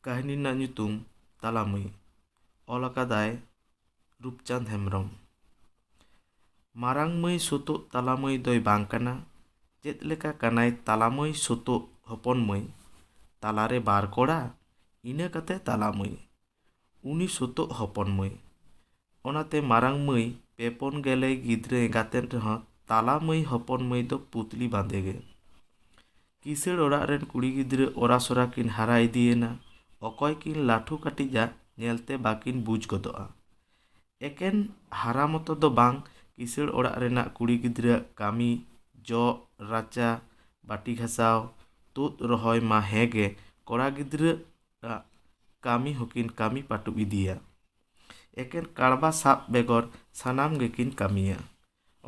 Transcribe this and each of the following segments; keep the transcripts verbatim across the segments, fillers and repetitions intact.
ᱠᱟᱹᱦᱱᱤ ᱨᱮᱱᱟᱜ ᱧᱩᱛᱩᱢ ᱛᱟᱞᱟ ᱢᱟᱹᱭ᱾ ᱚᱞ ᱟᱠᱟᱫᱟᱭ ᱨᱩᱯᱪᱟᱸᱫᱽ ᱦᱮᱢᱵᱨᱚᱢ᱾ ᱢᱟᱨᱟᱝ ᱢᱟᱹᱭ ᱥᱩᱛᱩᱜ ᱛᱟᱞᱟ ᱢᱟᱹᱭ ᱫᱚᱭ ᱵᱟᱝ ᱠᱟᱱᱟ᱾ ᱪᱮᱫ ᱞᱮᱠᱟ ᱠᱟᱱᱟᱭ ᱛᱟᱞᱟ ᱢᱟᱹᱭ ᱥᱩᱛᱩᱜ ᱦᱚᱯᱚᱱ ᱢᱟᱹᱭ? ᱛᱟᱞᱟᱨᱮ ᱵᱟᱨ ᱠᱚᱲᱟ, ᱤᱱᱟᱹ ᱠᱟᱛᱮ ᱛᱟᱞᱟ ᱢᱟᱹᱭ᱾ ᱩᱱᱤ ᱥᱩᱛᱩᱜ ᱦᱚᱯᱚᱱ ᱢᱟᱹᱭ᱾ ᱚᱱᱟᱛᱮ ᱢᱟᱨᱟᱝ ᱢᱟᱹᱭ ᱯᱮ ᱯᱩᱱ ᱜᱮᱞᱮ ᱜᱤᱫᱽᱨᱟᱹ ᱮᱸᱜᱟᱛᱮᱱ ᱨᱮᱦᱚᱸ ᱛᱟᱞᱟ ᱢᱟᱹᱭ ᱦᱚᱯᱚᱱ ᱢᱟᱹᱭ ᱫᱚ ᱯᱩᱛᱞᱤ ᱵᱟᱸᱫᱮ ᱜᱮ᱾ ᱠᱤᱥᱟᱹᱬ ᱚᱲᱟᱜ ᱨᱮᱱ ᱠᱩᱲᱤ ᱜᱤᱫᱽᱨᱟᱹ ᱚᱨᱟᱥᱚᱨᱟ ᱠᱤᱱ ᱦᱟᱨᱟ ᱤᱫᱤᱭᱮᱱᱟ᱾ ᱚᱠᱚᱭ ᱠᱤᱱ ᱞᱟᱹᱴᱷᱩ ᱠᱟᱹᱴᱤᱡᱟ ᱧᱮᱞᱛᱮ ᱵᱟᱹᱠᱤᱱ ᱵᱩᱡᱽ ᱜᱚᱫᱚᱜᱼᱟ᱾ ᱮᱠᱮᱱ ᱦᱟᱨᱟ ᱢᱚᱛᱚ ᱫᱚ ᱵᱟᱝ, ᱠᱤᱥᱟᱹᱬ ᱚᱲᱟᱜ ᱨᱮᱱᱟᱜ ᱠᱩᱲᱤ ᱜᱤᱫᱽᱨᱟᱹᱣᱟᱜ ᱠᱟᱹᱢᱤ, ᱡᱚᱜ ᱨᱟᱪᱟ, ᱵᱟᱹᱴᱤ ᱜᱷᱟᱥᱟᱣ, ᱛᱩᱫ ᱨᱚᱦᱚᱭ ᱢᱟ ᱦᱮᱸ ᱜᱮ, ᱠᱚᱲᱟ ᱜᱤᱫᱽᱨᱟᱹᱣᱟᱜ ᱠᱟᱹᱢᱤ ᱦᱚᱸᱠᱤᱱ ᱠᱟᱹᱢᱤ ᱯᱟᱹᱴᱩᱵ ᱤᱫᱤᱭᱟ᱾ ᱮᱠᱮᱱ ᱠᱟᱲᱵᱟ ᱥᱟᱵ ᱵᱮᱜᱚᱨ ᱥᱟᱱᱟᱢ ᱜᱮᱠᱤᱱ ᱠᱟᱹᱢᱤᱭᱟ᱾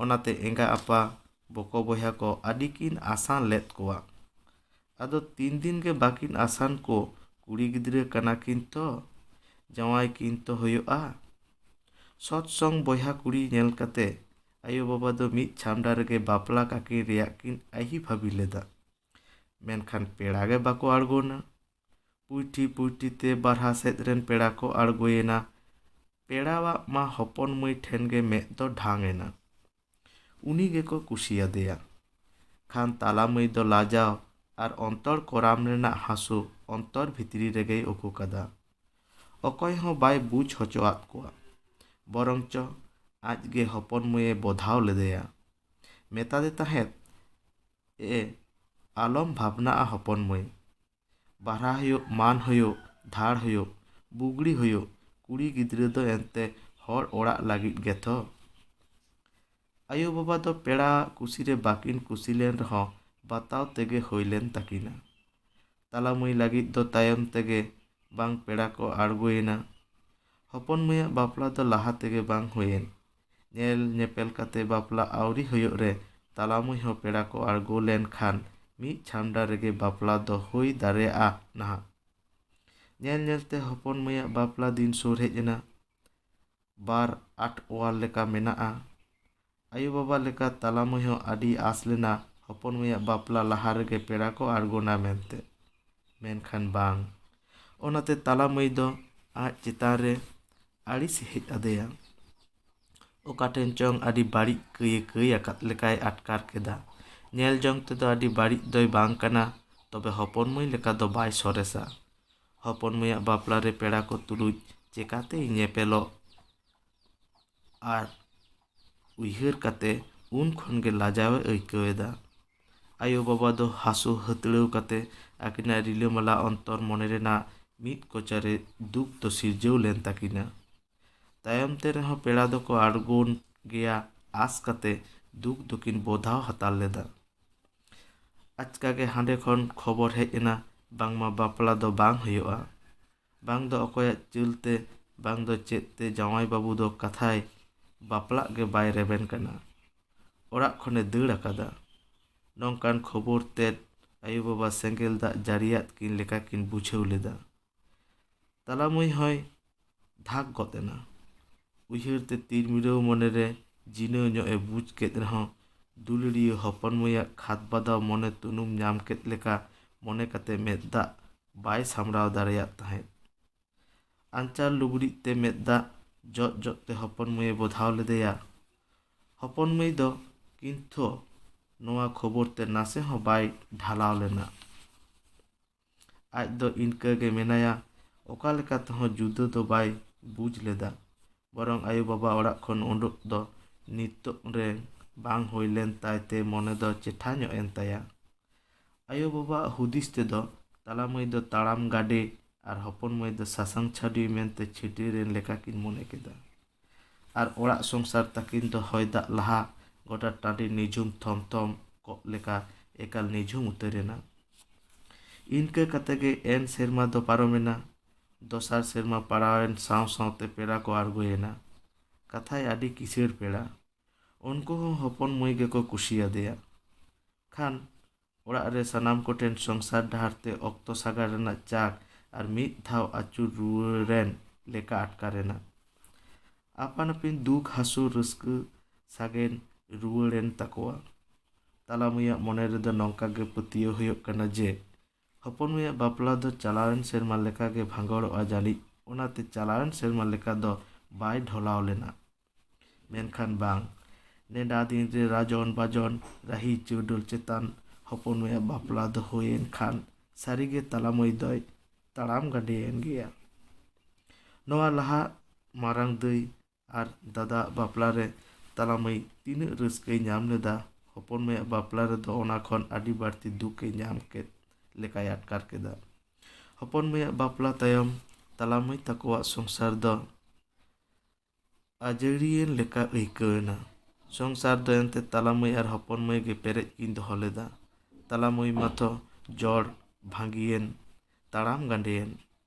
ᱚᱱᱟᱛᱮ ᱮᱸᱜᱟ ᱟᱯᱟ, ᱵᱚᱠᱚ ᱵᱚᱭᱦᱟ ᱠᱚ ᱟᱹᱰᱤ ᱠᱤᱱ ᱟᱥᱟᱱ ᱞᱮᱫ ᱠᱚᱣᱟ᱾ ᱟᱫᱚ ᱛᱤᱱ ᱫᱤᱱ ᱜᱮ ᱵᱟᱹᱠᱤᱱ ᱟᱥᱟᱱ ᱠᱚ, ᱠᱩᱲᱤ ᱜᱤᱫᱽᱨᱟᱹ ᱠᱟᱱᱟ ᱠᱤᱱ ᱛᱚ, ᱡᱟᱶᱟᱭ ᱠᱤᱱ ᱛᱚ ᱦᱩᱭᱩᱜᱼᱟ᱾ ᱥᱚᱛ ᱥᱚᱝ ᱵᱚᱭᱦᱟ ᱠᱩᱲᱤ ᱧᱮᱞ ᱠᱟᱛᱮ ᱟᱭᱳ ᱵᱟᱵᱟ ᱫᱚ ᱢᱤᱫ ᱪᱷᱟᱢᱰᱟ ᱨᱮᱜᱮ ᱵᱟᱯᱞᱟ ᱠᱟᱹᱠᱤᱱ ᱨᱮᱭᱟᱜ ᱠᱤᱱ ᱟᱹᱦᱤ ᱵᱷᱟᱹᱵᱤ ᱞᱮᱫᱟ᱾ ᱢᱮᱱᱠᱷᱟᱱ ᱯᱮᱲᱟ ᱜᱮ ᱵᱟᱠᱚ ᱟᱬᱜᱚᱱᱟ᱾ ᱯᱩᱭᱴᱷᱤ ᱯᱩᱭᱴᱷᱤ ᱛᱮ ᱵᱟᱨᱦᱟ ᱥᱮᱫ ᱨᱮᱱ ᱯᱮᱲᱟ ᱠᱚ ᱟᱬᱜᱚᱭᱮᱱᱟ᱾ ᱯᱮᱲᱟᱣᱟᱜ ᱢᱟ ᱦᱚᱯᱚᱱ ᱢᱟᱹᱭ ᱴᱷᱮᱱ ᱜᱮ ᱢᱮᱫ ᱫᱚ ᱰᱷᱟᱝ ᱮᱱᱟ᱾ ᱩᱱᱤ ᱜᱮᱠᱚ ᱠᱩᱥᱤᱭᱟᱫᱮᱭᱟ᱾ ᱠᱷᱟᱱ ᱛᱟᱞᱟ ᱢᱟᱹᱭ ᱫᱚ ᱞᱟᱡᱟᱣ ᱟᱨ ᱚᱱᱛᱚᱲ ᱠᱚᱨᱟᱢ ᱨᱮᱱᱟᱜ ᱦᱟᱹᱥᱩ ᱚᱱᱛᱚᱨ ᱵᱷᱤᱛᱨᱤ ᱨᱮᱜᱮᱭ ᱩᱠᱩ ᱠᱟᱫᱟ᱾ ᱚᱠᱚᱭ ᱦᱚᱸ ᱵᱟᱭ ᱵᱩᱡᱽ ᱦᱚᱪᱚᱣᱟᱫ ᱠᱚᱣᱟ᱾ ᱵᱚᱨᱚᱝ ᱪᱚ ᱟᱡ ᱜᱮ ᱦᱚᱯᱚᱱ ᱢᱟᱹᱭᱮ ᱵᱚᱫᱷᱟᱣ ᱞᱮᱫᱮᱭᱟ᱾ ᱢᱮᱛᱟᱫᱮ ᱛᱟᱦᱮᱸᱫ, "ᱮ, ᱟᱞᱚᱢ ᱵᱷᱟᱵᱽᱱᱟᱜᱼᱟ ᱦᱚᱯᱚᱱ ᱢᱟᱹᱭ᱾ ᱵᱟᱨᱦᱟ ᱦᱩᱭᱩᱜ, ᱢᱟᱱ ᱦᱩᱭᱩᱜ, ᱫᱷᱟᱲ ᱦᱩᱭᱩᱜ, ᱵᱩᱜᱲᱤ ᱦᱩᱭᱩᱜ, ᱠᱩᱲᱤ ᱜᱤᱫᱽᱨᱟᱹ ᱫᱚ ᱮᱱᱛᱮ ᱦᱚᱲ ᱚᱲᱟᱜ ᱞᱟᱹᱜᱤᱫ ᱜᱮᱛᱚ?" ᱟᱭᱳ ᱵᱟᱵᱟ ᱫᱚ ᱯᱮᱲᱟ ᱠᱩᱥᱤ ᱨᱮ ᱵᱟᱹᱠᱤᱱ ᱠᱩᱥᱤ ᱞᱮᱱ ᱨᱮᱦᱚᱸ ᱵᱟᱛᱟᱣ ᱛᱮᱜᱮ ᱦᱩᱭ ᱞᱮᱱ ᱛᱟᱹᱠᱤᱱᱟ᱾ ᱛᱟᱞᱟ ᱢᱟᱹᱭ ᱞᱟᱹᱜᱤᱫ ᱫᱚ ᱛᱟᱭᱚᱢ ᱛᱮᱜᱮ ᱵᱟᱝ ᱯᱮᱲᱟ ᱠᱚ ᱟᱬᱜᱚᱭᱮᱱᱟ᱾ ᱦᱚᱯᱚᱱ ᱢᱟᱹᱭᱟᱜ ᱵᱟᱯᱞᱟ ᱫᱚ ᱞᱟᱦᱟ ᱛᱮᱜᱮ ᱵᱟᱝ ᱦᱩᱭᱮᱱ᱾ ᱧᱮᱞ ᱧᱮᱯᱮᱞ ᱠᱟᱛᱮ ᱵᱟᱯᱞᱟ ᱟᱹᱣᱨᱤ ᱦᱩᱭᱩᱜ ᱨᱮ ᱛᱟᱞᱟ ᱢᱟᱹᱭ ᱦᱚᱸ ᱯᱮᱲᱟ ᱠᱚ ᱟᱬᱜᱚ ᱞᱮᱱ ᱠᱷᱟᱱ ᱢᱤᱫ ᱪᱷᱟᱢᱰᱟ ᱨᱮᱜᱮ ᱵᱟᱯᱞᱟ ᱫᱚ ᱦᱩᱭ ᱫᱟᱲᱮᱭᱟᱜᱼᱟ ᱱᱟᱦᱟᱜ᱾ ᱧᱮᱞ ᱧᱮᱞᱛᱮ ᱦᱚᱯᱚᱱ ᱢᱟᱹᱭᱟᱜ ᱵᱟᱯᱞᱟ ᱫᱤᱱ ᱥᱩᱨ ᱦᱮᱡ ᱮᱱᱟ᱾ ᱵᱟᱨ ᱟᱴ ᱚᱣᱟᱨ ᱞᱮᱠᱟ ᱢᱮᱱᱟᱜᱼᱟ᱾ ᱟᱭᱳ ᱵᱟᱵᱟ ᱞᱮᱠᱟ ᱛᱟᱞᱟ ᱢᱟᱹᱭ ᱦᱚᱸ ᱟᱹᱰᱤ ᱟᱸᱥ ᱞᱮᱱᱟ ᱦᱚᱯᱚᱱ ᱢᱟᱹᱭᱟᱜ ᱵᱟᱯᱞᱟ ᱞᱟᱦᱟ ᱨᱮᱜᱮ ᱯᱮᱲᱟ ᱠᱚ ᱟᱬᱜᱚᱱᱟ ᱢᱮᱱᱛᱮ᱾ ᱢᱮᱱᱠᱷᱟᱱ ᱵᱟᱝ, ᱚᱱᱟᱛᱮ ᱛᱟᱞᱟ ᱢᱟᱹᱭ ᱫᱚ ᱟᱡ ᱪᱮᱛᱟᱱ ᱨᱮ ᱟᱹᱲᱤᱥ ᱦᱮᱡ ᱟᱫᱮᱭᱟ᱾ ᱚᱠᱟ ᱴᱷᱮᱱ ᱪᱚᱝ ᱟᱹᱰᱤ ᱵᱟᱹᱲᱤᱡ ᱠᱟᱹᱭᱮ ᱠᱟᱹᱭ ᱟᱠᱟᱫ ᱞᱮᱠᱟᱭ ᱟᱴᱠᱟᱨ ᱠᱮᱫᱟ᱾ ᱧᱮᱞ ᱡᱚᱝ ᱛᱮᱫᱚ ᱟᱹᱰᱤ ᱵᱟᱹᱲᱤᱡ ᱫᱚᱭ ᱵᱟᱝ ᱠᱟᱱᱟ, ᱛᱚᱵᱮ ᱦᱚᱯᱚᱱ ᱢᱟᱹᱭ ᱞᱮᱠᱟ ᱫᱚ ᱵᱟᱭ ᱥᱚᱨᱮᱥᱟ᱾ ᱦᱚᱯᱚᱱ ᱢᱟᱹᱭᱟᱜ ᱵᱟᱯᱞᱟ ᱨᱮ ᱯᱮᱲᱟ ᱠᱚ ᱛᱩᱞᱩᱡ ᱪᱮᱠᱟᱛᱮᱭ ᱧᱮᱯᱮᱞᱚᱜ? ᱟᱨ ᱩᱭᱦᱟᱹᱨ ᱠᱟᱛᱮ ᱩᱱ ᱠᱷᱚᱱ ᱜᱮ ᱞᱟᱡᱟᱣ ᱮ ᱟᱹᱭᱠᱟᱹᱣ ᱮᱫᱟ᱾ ᱟᱭᱳ ᱵᱟᱵᱟ ᱫᱚ ᱦᱟᱹᱥᱩ ᱦᱟᱹᱛᱲᱟᱹᱣ ᱠᱟᱛᱮ ᱟᱹᱠᱤᱱᱟᱜ ᱨᱤᱞᱟᱹᱢᱟᱞᱟ ᱚᱱᱛᱚᱨ ᱢᱚᱱᱮ ᱨᱮᱱᱟᱜ ᱢᱤᱫ ᱠᱚᱪᱟᱨᱮ ᱫᱩᱠ ᱫᱚ ᱥᱤᱨᱡᱟᱹᱣ ᱞᱮᱱ ᱛᱟᱹᱠᱤᱱᱟ᱾ ᱛᱟᱭᱚᱢ ᱛᱮ ᱨᱮᱦᱚᱸ ᱯᱮᱲᱟ ᱫᱚᱠᱚ ᱟᱬᱜᱚᱱ ᱜᱮᱭᱟ ᱟᱸᱥ ᱠᱟᱛᱮ ᱫᱩᱠ ᱫᱚᱠᱤᱱ ᱵᱚᱫᱷᱟᱣ ᱦᱟᱛᱟᱲ ᱞᱮᱫᱟ᱾ ᱟᱪᱠᱟ ᱜᱮ ᱦᱟᱸᱰᱮ ᱠᱷᱚᱱ ᱠᱷᱚᱵᱚᱨ ᱦᱮᱡ ᱮᱱᱟ, ᱵᱟᱝᱢᱟ ᱵᱟᱯᱞᱟ ᱫᱚ ᱵᱟᱝ ᱦᱩᱭᱩᱜᱼᱟ᱾ ᱵᱟᱝ ᱫᱚ ᱚᱠᱚᱭᱟᱜ ᱪᱟᱹᱞ ᱛᱮ, ᱵᱟᱝ ᱫᱚ ᱪᱮᱫ ᱛᱮ ᱡᱟᱶᱟᱭ ᱵᱟᱹᱵᱩ ᱫᱚ ᱠᱟᱛᱷᱟᱭ ᱵᱟᱯᱞᱟᱜ ᱜᱮ ᱵᱟᱭ ᱨᱮᱵᱮᱱ ᱠᱟᱱᱟ᱾ ᱚᱲᱟᱜ ᱠᱷᱚᱱᱮ ᱫᱟᱹᱲ ᱟᱠᱟᱫᱟ᱾ ᱱᱚᱝᱠᱟᱱ ᱠᱷᱚᱵᱚᱨ ᱛᱮᱫ ᱟᱭᱳ ᱵᱟᱵᱟ ᱥᱮᱸᱜᱮᱞ ᱫᱟᱜ ᱡᱟᱹᱨᱤᱭᱟᱫ ᱠᱤᱱ ᱞᱮᱠᱟ ᱠᱤᱱ ᱵᱩᱡᱷᱟᱹᱣ ᱞᱮᱫᱟ᱾ ᱛᱟᱞᱟ ᱢᱟᱹᱭ ᱦᱚᱸᱭ ᱫᱷᱟᱠ ᱜᱚᱫ ᱮᱱᱟ᱾ ᱩᱭᱦᱟᱹᱨ ᱛᱮ ᱛᱤᱨ ᱢᱤᱨᱟᱹᱣ ᱢᱚᱱᱮᱨᱮ ᱡᱤᱱᱟᱹᱣ ᱧᱚᱜ ᱮ ᱵᱩᱡᱽ ᱠᱮᱫ ᱨᱮᱦᱚᱸ, ᱫᱩᱞᱟᱹᱲᱤᱭᱟᱹ ᱦᱚᱯᱚᱱ ᱢᱟᱹᱭᱟᱜ ᱠᱷᱟᱫᱽ ᱵᱟᱫᱟᱣ ᱢᱚᱱᱮ ᱛᱩᱱᱩᱢ ᱧᱟᱢ ᱠᱮᱫ ᱞᱮᱠᱟ ᱢᱚᱱᱮ ᱠᱟᱛᱮ ᱢᱮᱫ ᱫᱟᱜ ᱵᱟᱭ ᱥᱟᱢᱲᱟᱣ ᱫᱟᱲᱮᱭᱟᱜ ᱛᱟᱦᱮᱸᱫ᱾ ᱟᱧᱪᱟᱨ ᱞᱩᱜᱽᱲᱤᱡ ᱛᱮ ᱢᱮᱫ ᱫᱟᱜ ᱡᱚᱜ ᱡᱚᱜ ᱛᱮ ᱦᱚᱯᱚᱱ ᱢᱟᱹᱭᱮ ᱵᱚᱫᱷᱟᱣ ᱞᱮᱫᱮᱭᱟ᱾ ᱦᱚᱯᱚᱱ ᱢᱟᱹᱭ ᱫᱚ ᱠᱤᱱᱛᱷᱚ ᱱᱚᱣᱟ ᱠᱷᱚᱵᱚᱨ ᱛᱮ ᱱᱟᱥᱮ ᱦᱚᱸ ᱵᱟᱭ ᱰᱷᱟᱞᱟᱣ ᱞᱮᱱᱟ᱾ ᱟᱡ ᱫᱚ ᱤᱱᱠᱟᱹ ᱜᱮ ᱢᱮᱱᱟᱭᱟ, ᱚᱠᱟ ᱞᱮᱠᱟ ᱛᱮᱦᱚᱸ ᱡᱩᱫᱟᱹ ᱫᱚ ᱵᱟᱭ ᱵᱩᱡᱽ ᱞᱮᱫᱟ᱾ ᱵᱚᱨᱚᱝ ᱟᱭᱳ ᱵᱟᱵᱟ ᱚᱲᱟᱜ ᱠᱷᱚᱱ ᱩᱰᱩᱠ ᱫᱚ ᱱᱤᱛᱚᱜ ᱨᱮ ᱵᱟᱝ ᱦᱩᱭ ᱞᱮᱱ ᱛᱟᱭ ᱛᱮ ᱢᱚᱱᱮ ᱫᱚ ᱪᱮᱴᱷᱟ ᱧᱚᱜ ᱮᱱ ᱛᱟᱭᱟ᱾ ᱟᱭᱳ ᱵᱟᱵᱟᱣᱟᱜ ᱦᱩᱫᱤᱥ ᱛᱮᱫᱚ ᱛᱟᱞᱟ ᱢᱟᱹᱭ ᱫᱚ ᱛᱟᱲᱟᱢ ᱜᱟᱰᱮ ᱟᱨ ᱦᱚᱯᱚᱱ ᱢᱟᱹᱭ ᱫᱚ ᱥᱟᱥᱟᱝ ᱪᱷᱟᱹᱰᱣᱤ ᱢᱮᱱᱛᱮ ᱪᱷᱟᱹᱴᱭᱟᱹᱨ ᱮᱱ ᱞᱮᱠᱟ ᱠᱤᱱ ᱢᱚᱱᱮ ᱠᱮᱫᱟ᱾ ᱟᱨ ᱚᱲᱟᱜ ᱥᱚᱝᱥᱟᱨ ᱛᱟᱹᱠᱤᱱ ᱫᱚ ᱦᱚᱭ ᱫᱟᱜ ᱞᱟᱦᱟ ᱜᱚᱴᱟ ᱴᱟᱺᱰᱤ ᱱᱤᱡᱷᱩᱢ ᱛᱷᱚᱢ ᱛᱷᱚᱢ ᱠᱚᱜ ᱞᱮᱠᱟ ᱮᱠᱟᱞ ᱱᱤᱡᱷᱩᱢ ᱩᱛᱟᱹᱨ ᱮᱱᱟ᱾ ᱤᱱᱠᱟᱹ ᱠᱟᱛᱮ ᱜᱮ ᱮᱱ ᱥᱮᱨᱢᱟ ᱫᱚ ᱯᱟᱨᱚᱢᱮᱱᱟ᱾ ᱫᱚᱥᱟᱨ ᱥᱮᱨᱢᱟ ᱯᱟᱲᱟᱣᱮᱱ ᱥᱟᱶ ᱥᱟᱶᱛᱮ ᱯᱮᱲᱟ ᱠᱚ ᱟᱬᱜᱚᱭᱮᱱᱟ᱾ ᱠᱟᱛᱷᱟᱭ ᱟᱹᱰᱤ ᱠᱤᱥᱟᱹᱬ ᱯᱮᱲᱟ᱾ ᱩᱱᱠᱩ ᱦᱚᱸ ᱦᱚᱯᱚᱱ ᱢᱟᱹᱭ ᱜᱮᱠᱚ ᱠᱩᱥᱤᱭᱟᱫᱮᱭᱟ᱾ ᱠᱷᱟᱱ ᱚᱲᱟᱜ ᱨᱮ ᱥᱟᱱᱟᱢ ᱠᱚᱴᱷᱮᱱ ᱥᱚᱝᱥᱟᱨ ᱰᱟᱦᱟᱨ ᱛᱮ ᱚᱠᱛᱚ ᱥᱟᱜᱟᱲ ᱨᱮᱱᱟᱜ ᱪᱟᱠ ᱟᱨ ᱢᱤᱫ ᱫᱷᱟᱣ ᱟᱹᱪᱩᱨ ᱨᱩᱣᱟᱹᱲᱮᱱ ᱞᱮᱠᱟ ᱟᱴᱠᱟᱨ ᱮᱱᱟ᱾ ᱟᱯᱟᱱ ᱟᱹᱯᱤᱱ ᱫᱩᱠ ᱦᱟᱹᱥᱩ ᱨᱟᱹᱥᱠᱟᱹ ᱥᱟᱜᱮᱱ ᱨᱩᱣᱟᱹᱲᱮᱱ ᱛᱟᱠᱚᱣᱟ᱾ ᱛᱟᱞᱟ ᱢᱟᱹᱭᱟᱜ ᱢᱚᱱᱮ ᱨᱮᱫᱚ ᱱᱚᱝᱠᱟ ᱜᱮ ᱯᱟᱹᱛᱭᱟᱹᱣ ᱦᱩᱭᱩᱜ ᱠᱟᱱᱟ ᱡᱮ ᱦᱚᱯᱚᱱ ᱢᱟᱹᱭᱟᱜ ᱵᱟᱯᱞᱟ ᱫᱚ ᱪᱟᱞᱟᱣᱮᱱ ᱥᱮᱨᱢᱟ ᱞᱮᱠᱟᱜᱮ ᱵᱷᱟᱸᱜᱚᱲᱚᱜᱼᱟ ᱡᱟᱹᱱᱤᱡ, ᱚᱱᱟᱛᱮ ᱪᱟᱞᱟᱣᱮᱱ ᱥᱮᱨᱢᱟ ᱞᱮᱠᱟ ᱫᱚ ᱵᱟᱭ ᱰᱷᱚᱞᱟᱣ ᱞᱮᱱᱟ᱾ ᱢᱮᱱᱠᱷᱟᱱ ᱵᱟᱝ, ᱱᱮᱰᱟ ᱫᱤᱱ ᱨᱮ ᱨᱟᱡᱚᱱ ᱵᱟᱡᱚᱱ ᱨᱟᱹᱦᱤ ᱪᱟᱹᱰᱟᱹᱞ ᱪᱮᱛᱟᱱ ᱦᱚᱯᱚᱱ ᱢᱟᱹᱭᱟᱜ ᱵᱟᱯᱞᱟ ᱫᱚ ᱦᱩᱭᱮᱱ ᱠᱷᱟᱱ ᱥᱟᱹᱨᱤᱜᱮ ᱛᱟᱞᱟ ᱢᱟᱹᱭ ᱫᱚᱭ ᱛᱟᱲᱟᱢ ᱜᱟᱸᱰᱮᱭᱮᱱ ᱜᱮᱭᱟ᱾ ᱱᱚᱣᱟ ᱞᱟᱦᱟ ᱢᱟᱨᱟᱝ ᱫᱟᱹᱭ ᱟᱨ ᱫᱟᱫᱟ ᱵᱟᱯᱞᱟ ᱨᱮ ᱛᱟᱞᱟ ᱢᱟᱹᱭ ᱛᱤᱱᱟᱹᱜ ᱨᱟᱹᱥᱠᱟᱹᱭ ᱧᱟᱢ ᱞᱮᱫᱟ, ᱦᱚᱯᱚᱱ ᱢᱟᱹᱭᱟᱜ ᱵᱟᱯᱞᱟ ᱨᱮᱫᱚ ᱚᱱᱟ ᱠᱷᱚᱱ ᱟᱹᱰᱤ ᱵᱟᱹᱲᱛᱤ ᱫᱩᱠ ᱮ ᱧᱟᱢ ᱠᱮᱫ ᱞᱮᱠᱟᱭ ᱟᱴᱠᱟᱨ ᱠᱮᱫᱟ᱾ ᱦᱚᱯᱚᱱ ᱢᱟᱹᱭᱟᱜ ᱵᱟᱯᱞᱟ ᱛᱟᱭᱚᱢ ᱛᱟᱞᱟ ᱢᱟᱹᱭ ᱛᱟᱠᱚᱣᱟᱜ ᱥᱚᱝᱥᱟᱨ ᱫᱚ ᱟᱡᱟᱹᱲᱤᱭᱮᱱ ᱞᱮᱠᱟ ᱟᱹᱭᱠᱟᱹᱣ ᱮᱱᱟ᱾ ᱥᱚᱝᱥᱟᱨ ᱫᱚ ᱮᱱᱛᱮ ᱛᱟᱞᱟ ᱢᱟᱹᱭ ᱟᱨ ᱦᱚᱯᱚᱱ ᱢᱟᱹᱭ ᱜᱮ ᱯᱮᱨᱮᱡ ᱠᱤᱱ ᱫᱚᱦᱚ ᱞᱮᱫᱟ᱾ ᱛᱟᱞᱟ ᱢᱟᱹᱭ ᱢᱟᱛᱚ ᱡᱚᱲ ᱵᱷᱟᱹᱜᱤᱭᱮᱱ, ᱛᱟᱲᱟᱢ ᱜᱟᱸᱰᱮᱭᱮᱱ᱾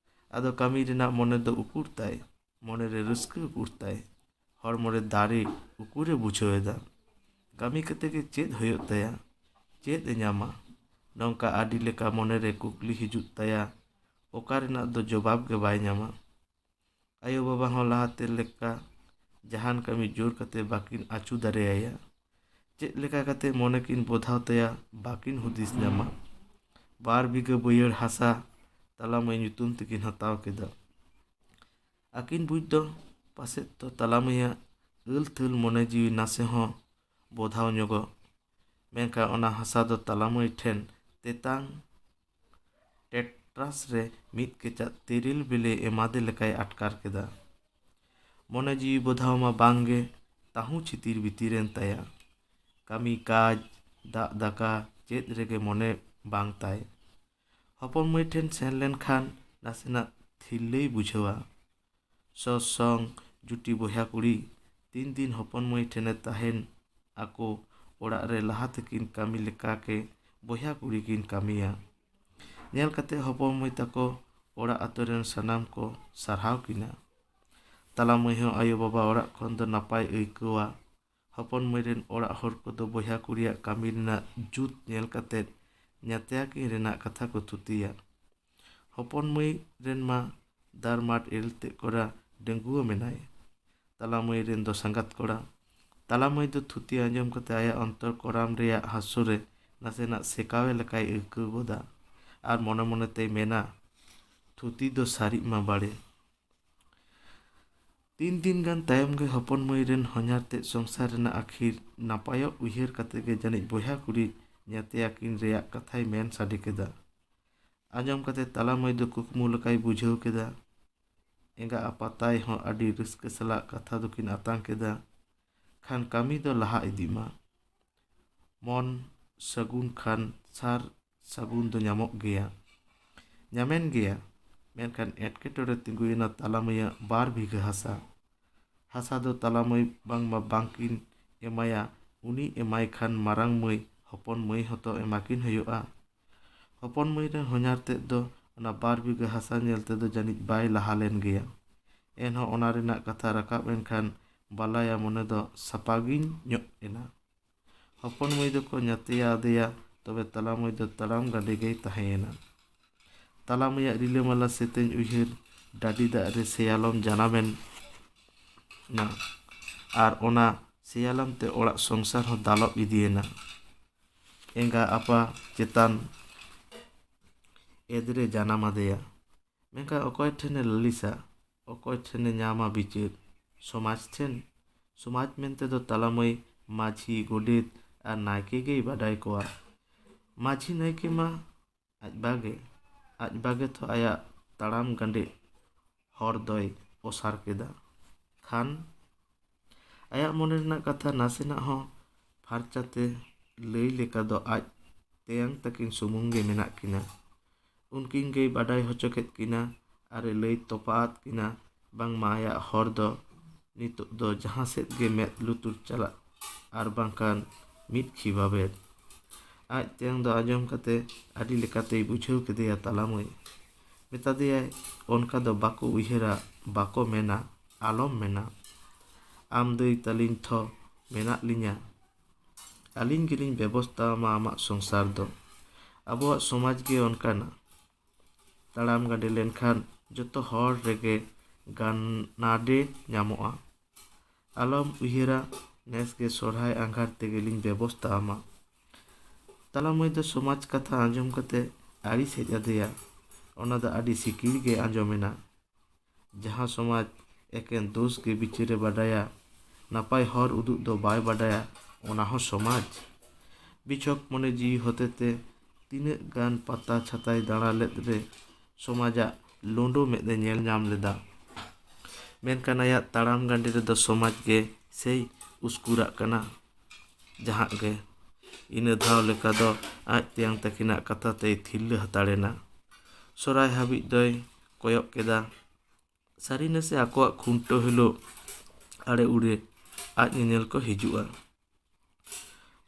ᱟᱫᱚ ᱠᱟᱹᱢᱤ ᱨᱮᱱᱟᱜ ᱢᱚᱱᱮ ᱫᱚ ᱩᱠᱩᱨ ᱛᱟᱭ? ᱢᱚᱱᱮᱨᱮ ᱨᱟᱹᱥᱠᱟᱹ ᱩᱠᱩᱨ ᱛᱟᱭ? ᱦᱚᱲᱢᱚ ᱨᱮ ᱫᱟᱲᱮ ᱩᱠᱩᱨᱮ ᱵᱩᱡᱷᱟᱹᱣ ᱮᱫᱟ? ᱠᱟᱹᱢᱤ ᱠᱟᱛᱮ ᱜᱮ ᱪᱮᱫ ᱦᱩᱭᱩᱜ ᱛᱟᱭᱟ? ᱪᱮᱫ ᱮ ᱧᱟᱢᱟ? ᱱᱚᱝᱠᱟ ᱟᱹᱰᱤ ᱞᱮᱠᱟ ᱢᱚᱱᱮᱨᱮ ᱠᱩᱠᱞᱤ ᱦᱤᱡᱩᱜ ᱛᱟᱭᱟ, ᱚᱠᱟ ᱨᱮᱱᱟᱜ ᱫᱚ ᱡᱚᱵᱟᱵ ᱜᱮ ᱵᱟᱭ ᱧᱟᱢᱟ᱾ ᱟᱭᱳ ᱵᱟᱵᱟ ᱦᱚᱸ ᱞᱟᱦᱟᱛᱮ ᱞᱮᱠᱟ ᱡᱟᱦᱟᱱ ᱠᱟᱹᱢᱤ ᱡᱳᱨ ᱠᱟᱛᱮ ᱵᱟᱹᱠᱤᱱ ᱟᱹᱪᱩ ᱫᱟᱲᱮᱭᱟᱭᱟ᱾ ᱪᱮᱫ ᱞᱮᱠᱟ ᱠᱟᱛᱮ ᱢᱚᱱᱮ ᱠᱤᱱ ᱵᱚᱫᱷᱟᱣ ᱛᱟᱭᱟ, ᱵᱟᱹᱠᱤᱱ ᱦᱩᱫᱤᱥ ᱧᱟᱢᱟ᱾ ᱵᱟᱨ ᱵᱤᱜᱷᱟᱹ ᱵᱟᱹᱭᱦᱟᱹᱲ ᱦᱟᱥᱟ ᱛᱟᱞᱟ ᱢᱟᱹᱭ ᱧᱩᱛᱩᱢ ᱛᱮᱠᱤᱱ ᱦᱟᱛᱟᱣ ᱠᱮᱫᱟ᱾ ᱟᱹᱠᱤᱱ ᱵᱩᱡᱽ ᱫᱚ ᱯᱟᱥᱮᱫ ᱫᱚ ᱛᱟᱞᱟ ᱢᱟᱹᱭᱟᱜ ᱟᱹᱞ ᱛᱷᱟᱹᱞ ᱢᱚᱱᱮ ᱡᱤᱣᱤ ᱱᱟᱥᱮ ᱦᱚᱸ ᱵᱚᱫᱷᱟᱣ ᱧᱚᱜᱚᱜ, ᱢᱮᱱᱠᱷᱟᱱ ᱚᱱᱟ ᱦᱟᱥᱟ ᱫᱚ ᱛᱟᱞᱟ ᱢᱟᱹᱭ ᱴᱷᱮᱱ ᱛᱮᱛᱟᱝ ᱴᱮᱴᱨᱟᱥ ᱨᱮ ᱢᱤᱫ ᱠᱮᱪᱟᱜ ᱛᱮᱨᱮᱞ ᱵᱮᱞᱮ ᱮᱢᱟᱫᱮ ᱞᱮᱠᱟᱭ ᱟᱴᱠᱟᱨ ᱠᱮᱫᱟ᱾ ᱢᱚᱱᱮ ᱡᱤᱣᱤ ᱵᱚᱫᱷᱟᱣ ᱢᱟ ᱵᱟᱝ ᱜᱮ, ᱛᱟᱹᱦᱩ ᱪᱷᱤᱛᱤᱨ ᱵᱤᱛᱤᱨ ᱮᱱ ᱛᱟᱭᱟ᱾ ᱠᱟᱹᱢᱤ ᱠᱟᱡᱽ, ᱫᱟᱜ ᱫᱟᱠᱟ ᱪᱮᱫ ᱨᱮᱜᱮ ᱢᱚᱱᱮ ᱵᱟᱝ ᱛᱟᱭ᱾ ᱦᱚᱯᱚᱱ ᱢᱟᱹᱭ ᱴᱷᱮᱱ ᱥᱮᱱ ᱞᱮᱱᱠᱷᱟᱱ ᱱᱟᱥᱮᱱᱟᱜ ᱛᱷᱤᱨᱞᱟᱹᱭ ᱵᱩᱡᱷᱟᱹᱣᱟ᱾ ᱥᱚ ᱥᱚᱝ ᱡᱩᱴᱤ ᱵᱚᱭᱦᱟ ᱠᱩᱲᱤ ᱛᱤᱱ ᱫᱤᱱ ᱦᱚᱯᱚᱱ ᱢᱟᱹᱭ ᱴᱷᱮᱱᱮ ᱛᱟᱦᱮᱱ, ᱟᱠᱚ ᱚᱲᱟᱜ ᱨᱮ ᱞᱟᱦᱟ ᱛᱮᱠᱤᱱ ᱠᱟᱹᱢᱤ ᱞᱮᱠᱟ ᱜᱮ ᱵᱚᱭᱦᱟ ᱠᱩᱲᱤ ᱠᱤᱱ ᱠᱟᱹᱢᱤᱭᱟ᱾ ᱧᱮᱞ ᱠᱟᱛᱮ ᱦᱚᱯᱚᱱ ᱢᱟᱹᱭ ᱛᱟᱠᱚ ᱚᱲᱟᱜ ᱟᱛᱳ ᱨᱮᱱ ᱥᱟᱱᱟᱢ ᱠᱚ ᱥᱟᱨᱦᱟᱣ ᱠᱤᱱᱟ᱾ ᱛᱟᱞᱟ ᱢᱟᱹᱭ ᱦᱚᱸ ᱟᱭᱳ ᱵᱟᱵᱟ ᱚᱲᱟᱜ ᱠᱷᱚᱱ ᱫᱚ ᱱᱟᱯᱟᱭ ᱟᱹᱭᱠᱟᱹᱣᱟ᱾ ᱦᱚᱯᱚᱱ ᱢᱟᱹᱭ ᱨᱮᱱ ᱚᱲᱟᱜ ᱦᱚᱲ ᱠᱚᱫᱚ ᱵᱚᱭᱦᱟ ᱠᱩᱲᱤᱭᱟᱜ ᱠᱟᱹᱢᱤ ᱨᱮᱱᱟᱜ ᱡᱩᱛ ᱧᱮᱞ ᱠᱟᱛᱮ ᱧᱟᱛᱭᱟ ᱠᱤᱱ ᱨᱮᱱᱟᱜ ᱠᱟᱛᱷᱟ ᱠᱚ ᱛᱷᱩᱛᱤᱭᱟ᱾ ᱦᱚᱯᱚᱱ ᱢᱟᱹᱭ ᱨᱮᱱ ᱢᱟ ᱫᱟᱨᱢᱟᱴ ᱮᱞ ᱛᱮᱫ ᱠᱚᱨᱟ ᱰᱟᱺᱜᱩᱣᱟᱹ ᱢᱮᱱᱟᱭ᱾ ᱛᱟᱞᱟ ᱢᱟᱹᱭ ᱨᱮᱱ ᱫᱚ ᱥᱟᱸᱜᱟᱛ ᱠᱚᱲᱟ᱾ ᱛᱟᱞᱟ ᱢᱟᱹᱭ ᱫᱚ ᱛᱷᱩᱛᱤ ᱟᱸᱡᱚᱢ ᱠᱟᱛᱮ ᱟᱭᱟᱜ ᱚᱱᱛᱚᱨ ᱠᱚᱨᱟᱢ ᱨᱮᱭᱟᱜ ᱦᱟᱹᱥᱩ ᱨᱮ ᱱᱟᱥᱮᱱᱟᱜ ᱥᱮᱠᱟᱣᱮ ᱞᱮᱠᱟᱭ ᱟᱹᱭᱠᱟᱹᱣ ᱜᱚᱫᱟ᱾ ᱟᱨ ᱢᱚᱱᱮ ᱢᱚᱱᱮ ᱛᱮᱭ ᱢᱮᱱᱟ, "ᱛᱷᱩᱛᱤ ᱫᱚ ᱥᱟᱹᱨᱤᱜ ᱢᱟ ᱵᱟᱲᱮ᱾" ᱛᱤᱱ ᱫᱤᱱ ᱜᱟᱱ ᱛᱟᱭᱚᱢ ᱜᱮ ᱦᱚᱯᱚᱱ ᱢᱟᱹᱭ ᱨᱮᱱ ᱦᱚᱧᱦᱟᱨ ᱛᱮᱫ ᱥᱚᱝᱥᱟᱨ ᱨᱮᱱᱟᱜ ᱟᱹᱠᱷᱤᱨ ᱱᱟᱯᱟᱭᱚᱜ ᱩᱭᱦᱟᱹᱨ ᱠᱟᱛᱮ ᱜᱮ ᱡᱟᱹᱱᱤᱡ ᱵᱚᱭᱦᱟ ᱠᱩᱲᱤ ᱧᱟᱛᱭᱟ ᱠᱤᱱ ᱨᱮᱭᱟᱜ ᱠᱟᱛᱷᱟᱭ ᱢᱮᱱ ᱥᱟᱰᱮ ᱠᱮᱫᱟ᱾ ᱟᱸᱡᱚᱢ ᱠᱟᱛᱮ ᱛᱟᱞᱟ ᱢᱟᱹᱭ ᱫᱚ ᱠᱩᱠᱢᱩ ᱞᱮᱠᱟᱭ ᱵᱩᱡᱷᱟᱹᱣ ᱠᱮᱫᱟ᱾ ᱮᱸᱜᱟ ᱟᱯᱟᱛᱟᱭ ᱦᱚᱸ ᱟᱹᱰᱤ ᱨᱟᱹᱥᱠᱟᱹ ᱥᱟᱞᱟᱜ ᱠᱟᱛᱷᱟ ᱫᱚᱠᱤᱱ ᱟᱛᱟᱝ ᱠᱮᱫᱟ᱾ ᱠᱷᱟᱱ ᱠᱟᱹᱢᱤ ᱫᱚ ᱞᱟᱦᱟ ᱤᱫᱤᱜ ᱢᱟ᱾ ᱢᱚᱱ ᱥᱟᱹᱜᱩᱱ ᱠᱷᱟᱱ ᱥᱟᱨ ᱥᱟᱹᱜᱩᱱ ᱫᱚ ᱧᱟᱢᱚᱜ ᱜᱮᱭᱟ, ᱧᱟᱢᱮᱱ ᱜᱮᱭᱟ᱾ ᱢᱮᱱᱠᱷᱟᱱ ᱮᱴᱠᱮᱴᱚᱬᱮ ᱛᱤᱸᱜᱩᱭᱮᱱᱟ ᱛᱟᱞᱟ ᱢᱟᱹᱭᱟᱜ ᱵᱟᱨ ᱵᱤᱜᱷᱟᱹ ᱦᱟᱥᱟ᱾ ᱦᱟᱥᱟ ᱫᱚ ᱛᱟᱞᱟ ᱢᱟᱹᱭ ᱵᱟᱝᱢᱟ ᱵᱟᱝᱠᱤᱱ ᱮᱢᱟᱭᱟ, ᱩᱱᱤ ᱮᱢᱟᱭ ᱠᱷᱟᱱ ᱢᱟᱨᱟᱝ ᱢᱟᱹᱭ ᱦᱚᱯᱚᱱ ᱢᱟᱹᱭ ᱦᱚᱸᱛᱚ ᱮᱢᱟᱠᱤᱱ ᱦᱩᱭᱩᱜᱼᱟ᱾ ᱦᱚᱯᱚᱱ ᱢᱟᱹᱭ ᱨᱮᱱ ᱦᱚᱧᱦᱟᱨ ᱛᱮᱫ ᱫᱚ ᱚᱱᱟ ᱵᱟᱨ ᱵᱤᱜᱷᱟᱹ ᱦᱟᱥᱟ ᱧᱮᱞ ᱛᱮᱫᱚ ᱡᱟᱹᱱᱤᱡ ᱵᱟᱭ ᱞᱟᱦᱟ ᱞᱮᱱ ᱜᱮᱭᱟ᱾ ᱮᱱᱦᱚᱸ ᱚᱱᱟ ᱨᱮᱱᱟᱜ ᱠᱟᱛᱷᱟ ᱨᱟᱠᱟᱵ ᱮᱱᱠᱷᱟᱱ ᱵᱟᱞᱟᱭᱟ ᱢᱚᱱᱮ ᱫᱚ ᱥᱟᱯᱟᱜᱤᱧ ᱧᱚᱜ ᱮᱱᱟ᱾ ᱦᱚᱯᱚᱱ ᱢᱟᱹᱭ ᱫᱚᱠᱚ ᱧᱟᱛᱭᱟ ᱟᱫᱮᱭᱟ, ᱛᱚᱵᱮ ᱛᱟᱞᱟ ᱢᱟᱹᱭ ᱫᱚ ᱛᱟᱲᱟᱢ ᱜᱟᱸᱰᱮ ᱜᱮᱭ ᱛᱟᱦᱮᱸᱭᱮᱱᱟ᱾ ᱛᱟᱞᱟ ᱢᱟᱹᱭᱟᱜ ᱨᱤᱞᱟᱹᱢᱟᱞᱟ ᱥᱮᱛᱮᱧ ᱩᱭᱦᱟᱹᱨ ᱰᱟᱹᱰᱤ ᱫᱟᱜ ᱨᱮ ᱥᱮᱭᱟᱞᱚᱢ ᱡᱟᱱᱟᱢᱮᱱ ᱱᱟ, ᱟᱨ ᱚᱱᱟ ᱥᱮᱭᱟᱞᱚᱢ ᱛᱮ ᱚᱲᱟᱜ ᱥᱚᱝᱥᱟᱨ ᱦᱚᱸ ᱫᱟᱞᱚᱵ ᱤᱫᱤᱭᱮᱱᱟ᱾ ᱮᱸᱜᱟ ᱟᱯᱟ ᱪᱮᱛᱟᱱ ᱮᱫᱽᱨᱮ ᱡᱟᱱᱟᱢ ᱟᱫᱮᱭᱟ᱾ ᱢᱮᱱᱠᱷᱟᱱ ᱚᱠᱚᱭ ᱴᱷᱮᱱᱮ ᱞᱟᱹᱞᱤᱥᱟ, ᱚᱠᱚᱭ ᱴᱷᱮᱱᱮ ᱧᱟᱢᱟ ᱵᱤᱪᱟᱹᱨ? ᱥᱚᱢᱟᱡᱽ ᱴᱷᱮᱱ᱾ ᱥᱚᱢᱟᱡᱽ ᱢᱮᱱᱛᱮ ᱫᱚ ᱛᱟᱞᱟ ᱢᱟᱹᱭ ᱢᱟᱹᱡᱷᱤ, ᱜᱚᱰᱮᱛ ᱟᱨ ᱱᱟᱭᱠᱮ ᱜᱮᱭ ᱵᱟᱰᱟᱭ ᱠᱚᱣᱟ᱾ ᱢᱟᱹᱡᱷᱤ ᱱᱟᱭᱠᱮ ᱢᱟ ᱟᱡ ᱵᱟᱜᱮ, ᱟᱡ ᱵᱟᱜᱮ ᱛᱚ ᱟᱭᱟᱜ ᱛᱟᱲᱟᱢ ᱜᱟᱸᱰᱮ ᱦᱚᱨ ᱫᱚᱭ ᱚᱥᱟᱨ ᱠᱮᱫᱟ᱾ ᱠᱷᱟᱱ ᱟᱭᱟᱜ ᱢᱚᱱᱮ ᱨᱮᱱᱟᱜ ᱠᱟᱛᱷᱟ ᱱᱟᱥᱮᱱᱟᱜ ᱦᱚᱸ ᱯᱷᱟᱨᱪᱟ ᱛᱮ ᱞᱟᱹᱭ ᱞᱮᱠᱟ ᱫᱚ ᱟᱡ ᱛᱮᱭᱟᱝ ᱛᱟᱹᱠᱤᱱ ᱥᱩᱢᱩᱝ ᱜᱮ ᱢᱮᱱᱟᱜ ᱠᱤᱱᱟ᱾ ᱩᱱᱠᱤᱱ ᱜᱮᱭ ᱵᱟᱰᱟᱭ ᱦᱚᱪᱚ ᱠᱮᱫ ᱠᱤᱱᱟ ᱟᱨᱮ ᱞᱟᱹᱭ ᱛᱚᱯᱟ ᱟᱫ ᱠᱤᱱᱟ ᱵᱟᱝᱢᱟ ᱟᱭᱟᱜ ᱦᱚᱨ ᱫᱚ ᱱᱤᱛᱚᱜ ᱫᱚ ᱡᱟᱦᱟᱸ ᱥᱮᱫ ᱜᱮ ᱢᱮᱫ ᱞᱩᱛᱩᱨ ᱪᱟᱞᱟᱜ ᱟᱨ ᱵᱟᱝᱠᱷᱟᱱ ᱢᱤᱫ ᱠᱷᱤ ᱵᱟᱵᱮᱨ᱾ ᱟᱡ ᱛᱮᱭᱟᱝ ᱫᱚ ᱟᱸᱡᱚᱢ ᱠᱟᱛᱮ ᱟᱹᱰᱤ ᱞᱮᱠᱟᱛᱮᱭ ᱵᱩᱡᱷᱟᱹᱣ ᱠᱮᱫᱮᱭᱟ ᱛᱟᱞᱟ ᱢᱟᱹᱭ᱾ ᱢᱮᱛᱟ ᱫᱮᱭᱟᱭ, "ᱚᱱᱠᱟ ᱫᱚ ᱵᱟᱠᱚ ᱩᱭᱦᱟᱹᱨᱟ, ᱵᱟᱠᱚ ᱢᱮᱱᱟ, ᱟᱞᱚᱢ ᱢᱮᱱᱟ᱾ ᱟᱢ ᱫᱟᱹᱭ ᱛᱟᱹᱞᱤᱧ ᱛᱷᱚ ᱢᱮᱱᱟᱜ ᱞᱤᱧᱟ᱾ ᱟᱹᱞᱤᱧ ᱜᱮᱞᱤᱧ ᱵᱮᱵᱚᱥᱛᱷᱟ ᱟᱢᱟ ᱟᱢᱟᱜ ᱥᱚᱝᱥᱟᱨ ᱫᱚ᱾ ᱟᱵᱚᱣᱟᱜ ᱥᱚᱢᱟᱡᱽ ᱜᱮ ᱚᱱᱠᱟᱱᱟ᱾ ᱛᱟᱲᱟᱢ ᱜᱟᱸᱰᱮ ᱞᱮᱱᱠᱷᱟᱱ ᱡᱚᱛᱚ ᱦᱚᱲ ᱨᱮᱜᱮ ᱜᱟᱱᱟᱰᱮ ᱧᱟᱢᱚᱜᱼᱟ᱾ ᱟᱞᱚᱢ ᱩᱭᱦᱟᱹᱨᱟ, ᱱᱮᱥ ᱜᱮ ᱥᱚᱨᱦᱟᱭ ᱟᱸᱜᱷᱟᱲ ᱛᱮᱜᱮᱞᱤᱧ ᱵᱮᱵᱚᱥᱛᱷᱟ ᱟᱢᱟ᱾" ᱛᱟᱞᱟ ᱢᱟᱹᱭ ᱫᱚ ᱥᱚᱢᱟᱡᱽ ᱠᱟᱛᱷᱟ ᱟᱸᱡᱚᱢ ᱠᱟᱛᱮ ᱟᱹᱲᱤᱥ ᱦᱮᱡ ᱟᱫᱮᱭᱟ᱾ ᱚᱱᱟ ᱫᱚ ᱟᱹᱰᱤ ᱥᱤᱠᱤᱲ ᱜᱮ ᱟᱸᱡᱚᱢᱮᱱᱟ᱾ ᱡᱟᱦᱟᱸ ᱥᱚᱢᱟᱡᱽ ᱮᱠᱮᱱ ᱫᱳᱥ ᱜᱮ ᱵᱤᱪᱟᱹᱨᱮ ᱵᱟᱰᱟᱭᱟ, ᱱᱟᱯᱟᱭ ᱦᱚᱨ ᱩᱫᱩᱜ ᱫᱚ ᱵᱟᱭ ᱵᱟᱰᱟᱭᱟ, ᱚᱱᱟ ᱦᱚᱸ ᱥᱚᱢᱟᱡᱽ᱾ ᱵᱤᱪᱷᱚᱠ ᱢᱚᱱᱮ ᱡᱤᱣᱤ ᱦᱚᱛᱮᱛᱮ ᱛᱤᱱᱟᱹᱜ ᱜᱟᱱ ᱯᱟᱛᱟ ᱪᱷᱟᱛᱟᱭ ᱫᱟᱬᱟ ᱞᱮᱫ ᱨᱮ ᱥᱚᱢᱟᱡᱟᱜ ᱞᱳᱸᱰᱳ ᱢᱮᱫ ᱮ ᱧᱮᱞ ᱧᱟᱢ ᱞᱮᱫᱟ᱾ ᱢᱮᱱᱠᱷᱟᱱ ᱟᱭᱟᱜ ᱛᱟᱲᱟᱢ ᱜᱟᱸᱰᱮ ᱨᱮᱫᱚ ᱥᱚᱢᱟᱡᱽ ᱜᱮ ᱥᱮᱭ ᱩᱥᱠᱩᱨᱟᱜ ᱠᱟᱱᱟ᱾ ᱡᱟᱦᱟᱸ ᱜᱮ, ᱤᱱᱟᱹ ᱫᱷᱟᱣ ᱞᱮᱠᱟ ᱫᱚ ᱟᱡ ᱛᱮᱭᱟᱝ ᱛᱟᱹᱠᱤᱱᱟᱜ ᱠᱟᱛᱷᱟ ᱛᱮᱭ ᱛᱷᱤᱨᱞᱟᱹ ᱦᱟᱛᱟᱲ ᱮᱱᱟ᱾ ᱥᱚᱨᱦᱟᱭ ᱦᱟᱹᱵᱤᱡ ᱫᱚᱭ ᱠᱚᱭᱚᱜ ᱠᱮᱫᱟ᱾ ᱥᱟᱹᱨᱤ ᱱᱟᱥᱮ ᱟᱠᱚᱣᱟᱜ ᱠᱷᱩᱱᱴᱟᱹᱣ ᱦᱤᱞᱳᱜ ᱟᱲᱮ ᱩᱲᱮ ᱟᱡ ᱧᱮᱧᱮᱞ ᱠᱚ ᱦᱤᱡᱩᱜᱼᱟ᱾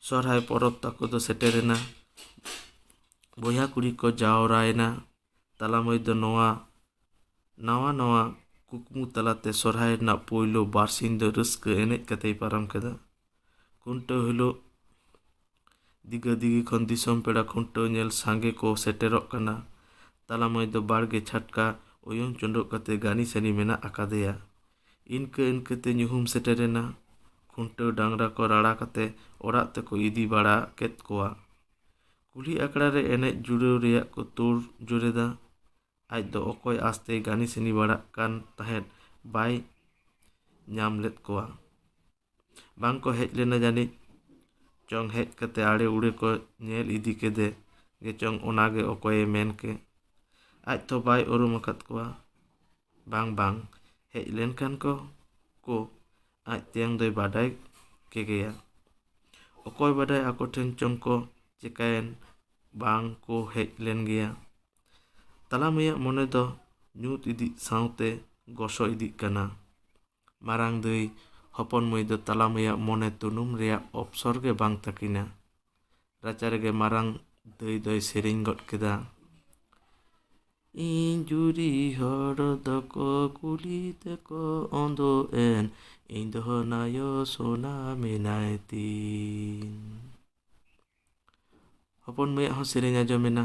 ᱥᱚᱨᱦᱟᱭ ᱯᱚᱨᱚᱵᱽ ᱛᱟᱠᱚ ᱫᱚ ᱥᱮᱴᱮᱨᱮᱱᱟ᱾ ᱵᱚᱭᱦᱟ ᱠᱩᱲᱤ ᱠᱚ ᱡᱟᱣᱨᱟᱭᱮᱱᱟ᱾ ᱛᱟᱞᱟ ᱢᱟᱹᱭ ᱫᱚ ᱱᱚᱣᱟ ᱱᱟᱣᱟ ᱱᱟᱣᱟ ᱠᱩᱠᱢᱩ ᱛᱟᱞᱟᱛᱮ ᱥᱚᱨᱦᱟᱭ ᱨᱮᱱᱟᱜ ᱯᱳᱭᱞᱳ ᱵᱟᱨᱥᱤᱧ ᱫᱚ ᱨᱟᱹᱥᱠᱟᱹ ᱮᱱᱮᱡ ᱠᱟᱛᱮᱭ ᱯᱟᱨᱚᱢ ᱠᱮᱫᱟ᱾ ᱠᱷᱩᱱᱴᱟᱹᱣ ᱦᱤᱞᱳᱜ ᱫᱤᱜᱟᱹ ᱫᱤᱜᱤ ᱠᱷᱚᱱ ᱫᱤᱥᱚᱢ ᱯᱮᱲᱟ ᱠᱷᱩᱱᱴᱟᱹᱣ ᱧᱮᱞ ᱥᱟᱸᱜᱮ ᱠᱚ ᱥᱮᱴᱮᱨᱚᱜ ᱠᱟᱱᱟ᱾ ᱛᱟᱞᱟ ᱢᱟᱹᱭ ᱫᱚ ᱵᱟᱲᱜᱮ ᱪᱷᱟᱴᱠᱟ ᱚᱭᱚᱝ ᱪᱚᱸᱰᱚᱜ ᱠᱟᱛᱮ ᱜᱟᱹᱱᱤ ᱥᱟᱹᱱᱤ ᱢᱮᱱᱟᱜ ᱟᱠᱟᱫᱮᱭᱟ᱾ ᱤᱱᱠᱟᱹ ᱤᱱᱠᱟᱹᱛᱮ ᱧᱩᱦᱩᱢ ᱥᱮᱴᱮᱨᱮᱱᱟ᱾ ᱠᱷᱩᱱᱴᱟᱹᱣ ᱰᱟᱝᱨᱟ ᱠᱚ ᱨᱟᱲᱟ ᱠᱟᱛᱮ ᱚᱲᱟᱜ ᱛᱮᱠᱚ ᱤᱫᱤ ᱵᱟᱲᱟ ᱠᱮᱫ ᱠᱚᱣᱟ᱾ ᱠᱩᱞᱦᱤ ᱟᱠᱷᱲᱟ ᱨᱮ ᱮᱱᱮᱡ ᱡᱩᱲᱟᱹᱣ ᱨᱮᱭᱟᱜ ᱠᱚ ᱛᱳᱲ ᱡᱳᱨᱮᱫᱟ᱾ ᱟᱡ ᱫᱚ ᱚᱠᱚᱭ ᱟᱥᱛᱮᱭ ᱜᱟᱹᱱᱤ ᱥᱟᱹᱱᱤ ᱵᱟᱲᱟᱜ ᱠᱟᱱ ᱛᱟᱦᱮᱸᱫ, ᱵᱟᱭ ᱧᱟᱢ ᱞᱮᱫ ᱠᱚᱣᱟ᱾ ᱵᱟᱝ ᱠᱚ ᱦᱮᱡ ᱞᱮᱱᱟ ᱡᱟᱹᱱᱤᱡ ᱪᱚᱝ᱾ ᱦᱮᱡ ᱠᱟᱛᱮ ᱟᱲᱮ ᱩᱲᱮ ᱠᱚ ᱧᱮᱞ ᱤᱫᱤ ᱠᱮᱫᱮ ᱜᱮ ᱪᱚᱝ, ᱚᱱᱟ ᱜᱮ ᱚᱠᱚᱭᱮ ᱢᱮᱱ ᱠᱮ᱾ ᱟᱡ ᱛᱚ ᱵᱟᱭ ᱩᱨᱩᱢ ᱟᱠᱟᱫ ᱠᱚᱣᱟ᱾ ᱵᱟᱝ, ᱵᱟᱝ, ᱦᱮᱡ ᱞᱮᱱᱠᱷᱟᱱ ᱠᱚ, ᱠᱚ ᱟᱡ ᱛᱮᱭᱟᱝ ᱫᱚᱭ ᱵᱟᱰᱟᱭ ᱠᱮᱜᱮᱭᱟ᱾ ᱚᱠᱚᱭ ᱵᱟᱰᱟᱭ ᱟᱠᱚ ᱴᱷᱮᱱ ᱪᱚᱝ ᱠᱚ ᱪᱮᱠᱟᱭᱮᱱ, ᱵᱟᱝ ᱠᱚ ᱦᱮᱡ ᱞᱮᱱ ᱜᱮᱭᱟ᱾ ᱛᱟᱞᱟ ᱢᱟᱹᱭᱟᱜ ᱢᱚᱱᱮ ᱫᱚ ᱧᱩᱛ ᱤᱫᱤᱜ ᱥᱟᱶᱛᱮ ᱜᱚᱥᱚ ᱤᱫᱤᱜ ᱠᱟᱱᱟ᱾ ᱢᱟᱨᱟᱝ ᱫᱟᱹᱭ ᱦᱚᱯᱚᱱ ᱢᱟᱹᱭ ᱫᱚ ᱛᱟᱞᱟ ᱢᱟᱹᱭᱟᱜ ᱢᱚᱱᱮ ᱛᱩᱱᱩᱢ ᱨᱮᱭᱟᱜ ᱚᱯᱥᱚᱨ ᱜᱮ ᱵᱟᱝ ᱛᱟᱹᱠᱤᱱᱟ᱾ ᱨᱟᱪᱟ ᱨᱮᱜᱮ ᱢᱟᱨᱟᱝ ᱫᱟᱹᱭ ᱫᱚᱭ ᱥᱮᱨᱮᱧ ᱜᱚᱫ ᱠᱮᱫᱟ᱾ ᱤᱧ ᱡᱩᱨᱤ ᱦᱚᱲ ᱫᱚᱠᱚ ᱠᱩᱞᱤ ᱛᱮᱠᱚ ᱚᱸᱫᱚᱜ ᱮᱱ, ᱤᱧ ᱫᱚ ᱱᱟᱭᱚ ᱥᱚᱱᱟ ᱢᱮᱱᱟᱭ ᱛᱤᱧ᱾ ᱦᱚᱯᱚᱱ ᱢᱟᱹᱭᱟᱜ ᱦᱚᱸ ᱥᱮᱨᱮᱧ ᱟᱸᱡᱚᱢᱮᱱᱟ᱾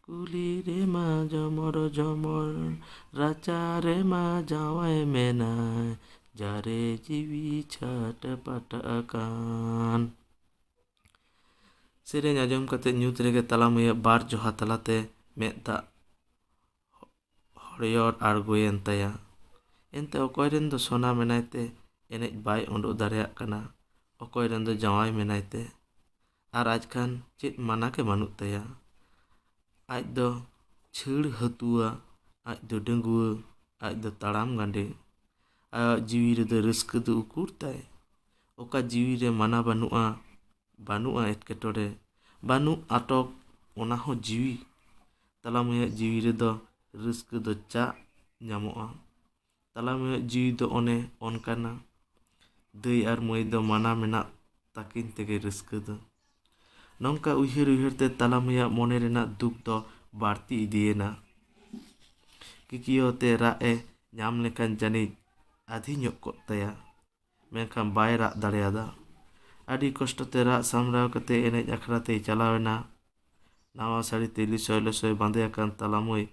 ᱠᱩᱞᱦᱤ ᱨᱮᱢᱟ ᱡᱚᱢᱚᱨ ᱡᱚᱢᱚᱨ, ᱨᱟᱪᱟ ᱨᱮᱢᱟ ᱡᱟᱶᱟᱭ ᱢᱮᱱᱟᱭ, ᱡᱟᱨᱮ ᱡᱤᱣᱤ ᱪᱷᱟᱴ ᱯᱟᱴ ᱟᱠᱟᱱ᱾ ᱥᱮᱨᱮᱧ ᱟᱸᱡᱚᱢ ᱠᱟᱛᱮ ᱧᱩᱛ ᱨᱮᱜᱮ ᱛᱟᱞᱟ ᱢᱟᱹᱭᱟᱜ ᱵᱟᱨ ᱡᱚᱦᱟ ᱛᱟᱞᱟᱛᱮ ᱢᱮᱫ ᱫᱟᱜ ᱦᱚᱲᱭᱚᱨ ᱟᱬᱜᱚᱭᱮᱱ ᱛᱟᱭᱟ᱾ ᱮᱱᱛᱮ ᱚᱠᱚᱭ ᱨᱮᱱ ᱫᱚ ᱥᱚᱱᱟ ᱢᱮᱱᱟᱭ ᱛᱮ ᱮᱱᱮᱡ ᱵᱟᱭ ᱩᱰᱩᱠ ᱫᱟᱲᱮᱭᱟᱜ ᱠᱟᱱᱟ, ᱚᱠᱚᱭ ᱨᱮᱱ ᱫᱚ ᱡᱟᱶᱟᱭ ᱢᱮᱱᱟᱭ ᱛᱮ, ᱟᱨ ᱟᱡ ᱠᱷᱟᱱ ᱪᱮᱫ ᱢᱟᱱᱟ ᱜᱮ ᱵᱟᱹᱱᱩᱜ ᱛᱟᱭᱟ᱾ ᱟᱡ ᱫᱚ ᱪᱷᱟᱹᱲ ᱦᱟᱹᱛᱩᱣᱟ, ᱟᱡ ᱫᱚ ᱰᱟᱺᱜᱩᱣᱟᱹ, ᱟᱡ ᱫᱚ ᱛᱟᱲᱟᱢ ᱜᱟᱸᱰᱮ᱾ ᱟᱭᱟᱜ ᱡᱤᱣᱤ ᱨᱮᱫᱚ ᱨᱟᱹᱥᱠᱟᱹ ᱫᱚ ᱩᱠᱩᱨ ᱛᱟᱭ? ᱚᱠᱟ ᱡᱤᱣᱤ ᱨᱮ ᱢᱟᱱᱟ ᱵᱟᱹᱱᱩᱜᱼᱟ, ᱵᱟᱹᱱᱩᱜᱼᱟ ᱮᱴᱠᱮᱴᱚᱬᱮ, ᱵᱟᱹᱱᱩᱜ ᱟᱴᱚᱠ, ᱚᱱᱟ ᱦᱚᱸ ᱡᱤᱣᱤ᱾ ᱛᱟᱞᱟ ᱢᱟᱹᱭᱟᱜ ᱡᱤᱣᱤ ᱨᱮᱫᱚ ᱨᱟᱹᱥᱠᱟᱹ ᱫᱚ ᱪᱟᱜ ᱧᱟᱢᱚᱜᱼᱟ᱾ ᱛᱟᱞᱟ ᱢᱟᱹᱭᱟᱜ ᱡᱤᱣᱤ ᱫᱚ ᱚᱱᱮ ᱚᱱᱠᱟᱱᱟ᱾ ᱫᱟᱹᱭ ᱟᱨ ᱢᱟᱹᱭ ᱫᱚ ᱢᱟᱱᱟ ᱢᱮᱱᱟᱜ ᱛᱟᱹᱠᱤᱱ ᱛᱮᱜᱮ ᱨᱟᱹᱥᱠᱟᱹ ᱫᱚ᱾ ᱱᱚᱝᱠᱟ ᱩᱭᱦᱟᱹᱨ ᱩᱭᱦᱟᱹᱨ ᱛᱮ ᱛᱟᱞᱟ ᱢᱟᱹᱭᱟᱜ ᱢᱚᱱᱮ ᱨᱮᱱᱟᱜ ᱫᱩᱠ ᱫᱚ ᱵᱟᱹᱲᱛᱤ ᱤᱫᱤᱭᱮᱱᱟ᱾ ᱠᱤᱠᱤᱭᱟᱹ ᱛᱮ ᱨᱟᱜ ᱮ ᱧᱟᱢ ᱞᱮᱠᱷᱟᱱ ᱡᱟᱹᱱᱤᱡ ᱟᱹᱫᱷᱤ ᱧᱚᱜ ᱠᱚᱜ ᱛᱟᱭᱟ, ᱢᱮᱱᱠᱷᱟᱱ ᱵᱟᱭ ᱨᱟᱜ ᱫᱟᱲᱮᱭᱟᱫᱟ᱾ ᱟᱹᱰᱤ ᱠᱚᱥᱴᱚ ᱛᱮ ᱨᱟᱜ ᱥᱟᱢᱵᱲᱟᱣ ᱠᱟᱛᱮ ᱮᱱᱮᱡ ᱟᱠᱷᱲᱟ ᱛᱮᱭ ᱪᱟᱞᱟᱣ ᱮᱱᱟ᱾ ᱱᱟᱣᱟ ᱥᱟᱹᱲᱤ ᱛᱮ ᱞᱤᱥᱚᱭ ᱞᱚᱥᱚᱭ ᱵᱟᱸᱫᱮ ᱟᱠᱟᱱ ᱛᱟᱞᱟ ᱢᱟᱹᱭ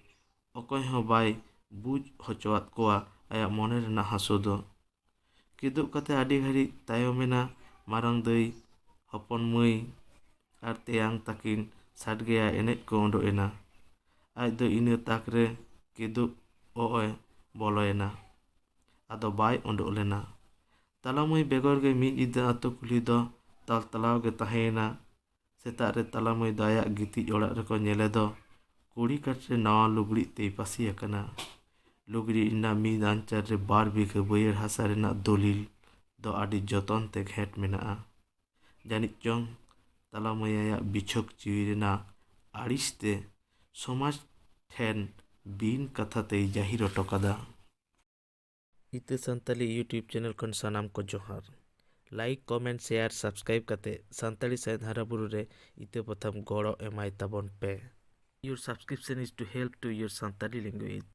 ᱚᱠᱚᱭ ᱦᱚᱸ ᱵᱟᱭ ᱵᱩᱡᱽ ᱦᱚᱪᱚᱣᱟᱫ ᱠᱚᱣᱟ ᱟᱭᱟᱜ ᱢᱚᱱᱮ ᱨᱮᱱᱟᱜ ᱦᱟᱹᱥᱩ ᱫᱚ᱾ ᱠᱤᱫᱩᱵ ᱠᱟᱛᱮ ᱟᱹᱰᱤ ᱜᱷᱟᱹᱲᱤᱡ ᱛᱟᱭᱚᱢ ᱮᱱᱟ᱾ ᱢᱟᱨᱟᱝ ᱫᱟᱹᱭ, ᱦᱚᱯᱚᱱ ᱢᱟᱹᱭ ᱟᱨ ᱛᱮᱭᱟᱝ ᱛᱟᱹᱠᱤᱱ ᱥᱟᱰᱜᱮᱭᱟ ᱮᱱᱮᱡ ᱠᱚ ᱩᱰᱩᱠ ᱮᱱᱟ᱾ ᱟᱡ ᱫᱚ ᱤᱱᱟᱹ ᱛᱟᱠ ᱨᱮ ᱠᱤᱫᱩᱵ ᱚᱜ ᱮ ᱵᱚᱞᱚᱭᱮᱱᱟ᱾ ᱟᱫᱚ ᱵᱟᱭ ᱩᱰᱩᱠ ᱞᱮᱱᱟ᱾ ᱛᱟᱞᱟ ᱢᱟᱹᱭ ᱵᱮᱜᱚᱨ ᱜᱮ ᱢᱤᱫ ᱧᱤᱫᱟᱹ ᱟᱹᱛᱩ ᱠᱩᱞᱦᱤ ᱫᱚ ᱛᱟᱞᱛᱟᱞᱟᱣ ᱜᱮ ᱛᱟᱦᱮᱸᱭᱮᱱᱟ᱾ ᱥᱮᱛᱟᱜ ᱨᱮ ᱛᱟᱞᱟ ᱢᱟᱹᱭ ᱫᱚ ᱟᱭᱟᱜ ᱜᱤᱛᱤᱡ ᱚᱲᱟᱜ ᱨᱮᱠᱚ ᱧᱮᱞᱮ ᱫᱚ ᱠᱩᱲᱤ ᱠᱟᱴ ᱨᱮ ᱱᱟᱣᱟ ᱞᱩᱜᱽᱲᱤᱡ ᱛᱮᱭ ᱯᱟᱹᱥᱤ ᱟᱠᱟᱱᱟ᱾ ᱞᱩᱜᱽᱲᱤᱡ ᱨᱮᱱᱟᱜ ᱢᱤᱫ ᱟᱧᱪᱟᱨ ᱨᱮ ᱵᱟᱨ ᱵᱤᱜᱷᱟᱹ ᱵᱟᱹᱭᱦᱟᱹᱲ ᱦᱟᱥᱟ ᱨᱮᱱᱟᱜ ᱫᱚᱞᱤᱞ ᱫᱚ ᱟᱹᱰᱤ ᱡᱚᱛᱚᱱ ᱛᱮ ᱜᱷᱮᱸᱴ ᱢᱮᱱᱟᱜᱼᱟ᱾ ᱡᱟᱹᱱᱤᱡ ᱪᱚᱝ ᱛᱟᱞᱟ ᱢᱟᱹᱭ ᱟᱭᱟᱜ ᱵᱤᱪᱷᱚᱠ ᱡᱤᱣᱤ ᱨᱮᱱᱟᱜ ᱟᱹᱲᱤᱥ ᱛᱮ ᱥᱚᱢᱟᱡᱽ ᱴᱷᱮᱱ ᱵᱤᱱ ᱠᱟᱛᱷᱟ ᱛᱮᱭ ᱡᱟᱹᱦᱤᱨ ᱦᱚᱴᱚ ᱠᱟᱫᱟ᱾ ᱤᱛᱟᱹ ᱥᱟᱱᱛᱟᱞᱤ YouTube channel ᱠᱷᱚᱱ ᱥᱟᱱᱟᱢ ᱠᱚ ᱡᱚᱦᱟᱨ᱾ Like, comment, share, subscribe ᱠᱟᱛᱮ ᱥᱟᱱᱛᱟᱲᱤ ᱥᱟᱶᱦᱮᱫ ᱦᱟᱨᱟ ᱵᱩᱨᱩ ᱨᱮ ᱤᱛᱟᱹ ᱯᱟᱛᱷᱟᱢ ᱜᱚᱲᱚ ᱮᱢᱟᱭ ᱛᱟᱵᱚᱱ ᱯᱮ᱾ Your subscription is to help to your Santali language.